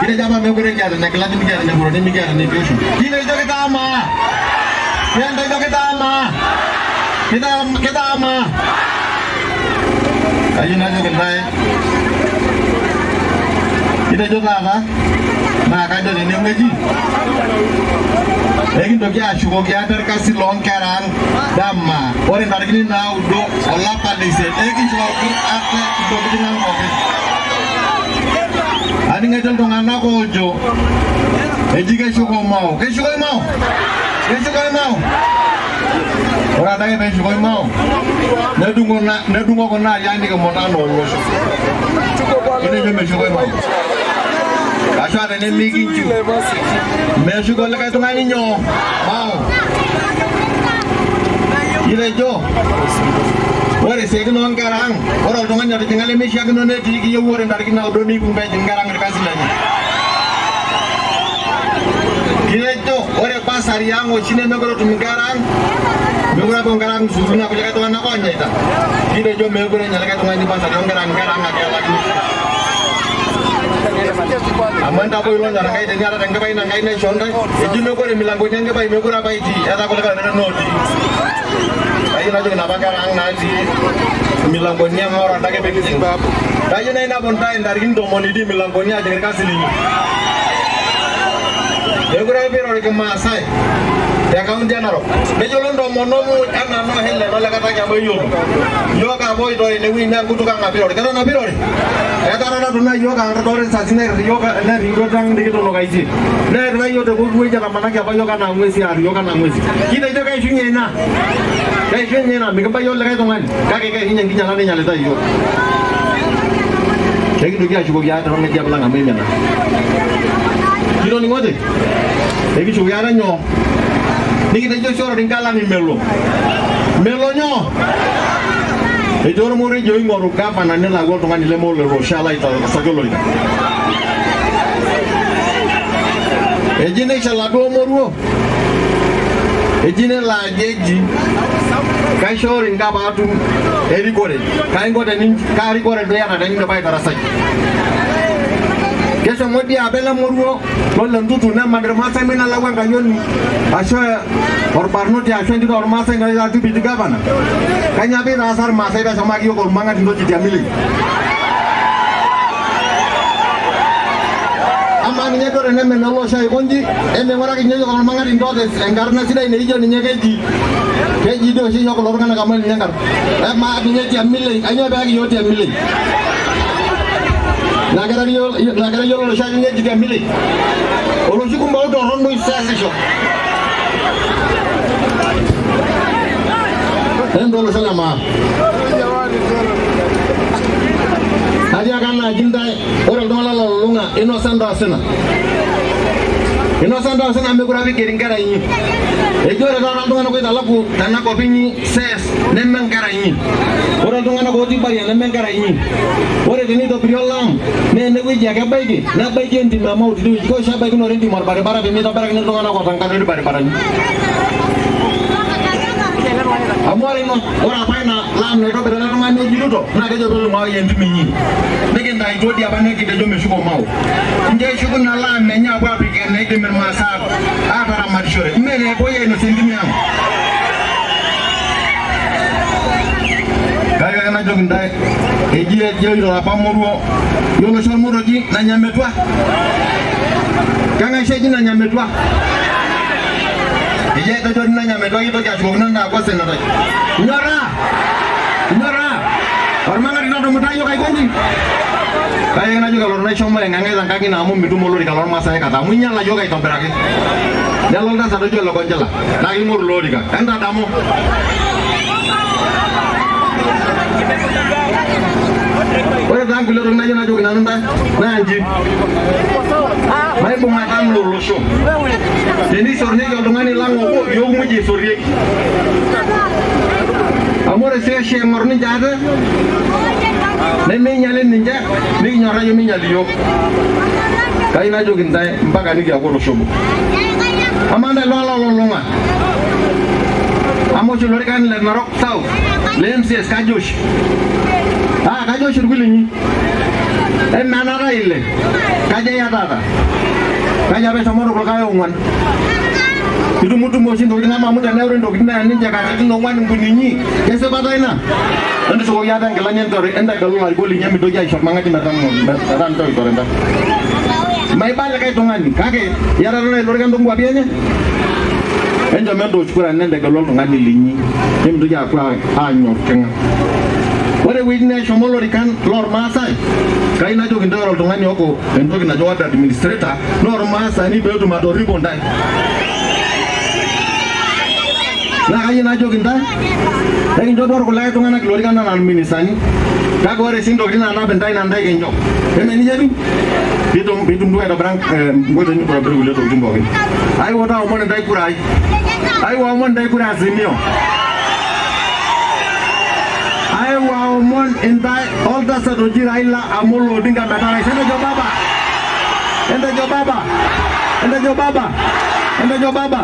Kitejo apa meekure kiata ine kilani, mikiata ine buroni, mikiata ine biotisho. Kitejo kitaa maa? Kitejo kitaa maa? Kitaa maa? Kayieu najoki intae, kitejo taata naa kajo tenewueji ekintoki ashukoki ate irkasin loonkera ang dama. Ore ntarikini 9 olapa leisiet ekishukoki ate intokitin ang pookin. Aning'aito iltung'anak oojo eji keshuko Mao. Keshukoi Mao? Keshukoi Mao? Ore adake peeshukoi Mao nedung'o kuna ariak nikimuta anaa olosho. Kitejo meshukoi Mao. Ashu aa tenemikinchiu meshuko likae tung'ani nyoo Mao. Kitejo ore isiaitin oonkera ang, ore oltung'ani otijing'a lemeishiakino netii, kiyieu ore ntarikini 9 neipung peejing inkera ang irkasin lenye. Kitejo ore basari ang oshi nemekure etum inkera ang, mekure epuo inkera ang sukuul naa kulikae tung'anak oonyaita. Kitejo mekure enya likae tung'ani basari oonkera ang, inkera ang ake elakini. Amu entapoi ilonyor Enkai teniata tenkipai ino Enkai naishoo ntae, eji mekure milangoni enkipai mekure apa itii, etaa kulikae oreren otii. Kayieu najoki napa kera ang natii milangoni ang ore adake pee kijing. Kayieu nainepu ntae ntarikini 12 milangoni ajing irkasin linyi. Mekure apa eirori kimaasai te kaunti e Narok. Neyiolo ntomonok muj enaa noo Hellen olekataki amu eyiolo. Yiok apa oitore inewueji naa enkutuk ang apa irori. Keton apa irori? Etaa natuna yiok ang toorisasi neer yiok neer ang nikitunukaitie. Neerita yiok te pooki wueji etamanaki apa yiok anaa ng'uesi aar yiok anaa ng'uesi. Kitejo keishunye ina. Keishunye ina mikiba yiok likae tung'ani kake keishunye enkinyala ninyalitae yiok. Ekintoki ashukoki ate torng'ejep lang amu imina. Kitoning'ote? Ekishukoki ate nyoo? Nikitejo oshi ore oringa lang melo. Melo nyoo? Etii ormoreji oing'oru gavana nelo aaku oltung'ani leme olelo oshi alo aitarasaki olorika. Eji neisho oladuo moruo, eji nelo ajo eji kaisho oringa paatum erikore. Kainko kaa rikore duo iyata tenindip aitarasaki. Keshomo dii apa ele moruo lole Ntutu neman irmaasai minalau enkayioni ashu orbarnoti ashu entito ormaasai naita deputy governor. Kainyoo apa itaasa irmaasai peshomo ake yiok ormang'ati oji Tiamilei? Amaa ninye duo tenemen ele osho aikonji, eming'uraki ninye yiok ormang'ati ntoki enkarna sidai neijo ninye keji. Keji dii oshi yiok kulo tung'anak amu ninye enkarna. Emaa ninye Tiamilei, kainyoo peeyaki yiok Tiamilei? Nakera yiolo olosho ake ninye eji Tiamilei. Oloshi kumbau torrono oisasisho. Endo olosho le maa. Atiaka naaji ntae ore iltung'anak lolulung'a inosa endaa osina. Inosa endaa osina mekure apa igeri inkera inyi. Eji ore taata iltung'anak oitalaku tenakop inyi sees neme inkera inyi. Ore iltung'anak otii Baria neme inkera inyi. Ore tenitobiri olaam naa enewueji ake ebaiki nebaiki entim e Mau tidie wueji. Keoshi ebaikinore entim orbaribara pemitobirakini iltung'anak oota nkador irbaribarani. Amu ore ino ore apa ina laam naitobira ele tung'ani oji Ruto naa kejo peelo entim inyi. Nikintaituo dii apa nikitejo meshuko Mau. Ncho eshuku ina laam enye apuo apik enaidim irmaasai ataramatishore. Mme neepuoi ainosie intimi ang. Kayieu ake najoki ntae eji ejoito apa moruo yiolo oshi ormoruo oji Nanyametua. Keng'ae oshi eji Nanyametua? Eji etejo Nanyametua kitoki ashukokino ntae aaku osenetai. Inyoraa? Inyoraa? Ormang'ati lotumuta yiok aikonji? Kayieu ake najoki olotu naishomo eng'ang'e tenkang ino amu mitum olorika lormaasai aikata amu inyiala yiok aitobiraki. Nelo oltasat oji Ole Konchila naa king'oru ilo orika. Entadamu. Ore taa nkulie tokitin nayieu najoki nanu ntae naa nji. Maibung'ata anaa olosho. Tenisornieki oltung'ani lang obo, yiok muj eisorieki. Amu ore sii oshi eng'or ninche ate nemeinyali ninche nikinyorra yiok meinyali yiok. Kayieu najoki ntae mpaka nikiaku olosho obo. Amaa ntae iltung'anak lolulung'a, amaa oshi ilorikan le Narok South le MCS kaja oshi? Ah, kaja oshi irkulinyi? Emanara ile. Kaja iyatata. Kaja peshomo irkulikae ong'uan. Itumutumu oshi intokitin amu teneeku intokitin naa ninche katitin ong'uan inkuninyi. Kesipata ina? Entushukoki ate inkilani entegelu ilarikok linyi emintoki aisho ormang'ati metaa ntoki aitore intae. Maiba likae tung'ani kake iyatata nai ilorikan toonkuapi enye. Enchom entoosh kura nentegelu oltung'ani linyi nimintoki aapuo aanyor king'ae. Ore ewueji neshomo ilorikan lormaasai, kayieu najoki intae ore oltung'ani oku entoki najo ward administrator naa ormaasani peetum atorripo intae. Naa kayieu najoki intae, ekincho duo irkulikae tung'anak ilorikan anaa irministani, kake ore sii intokitin naanap intae naa intae kincho. Eme nejia etiu? Piitum duo aitobira nkoitoi nitobirie kulie tokitin pookin. Aiwuo taa aomon intae kurai. Aiwuo aomon intae kura Azimio. Aiwuo aomon intae oltasat oji Raila Amolo Odinga metaa rais. Entejo baba. Entejo baba. Entejo baba. Entejo baba.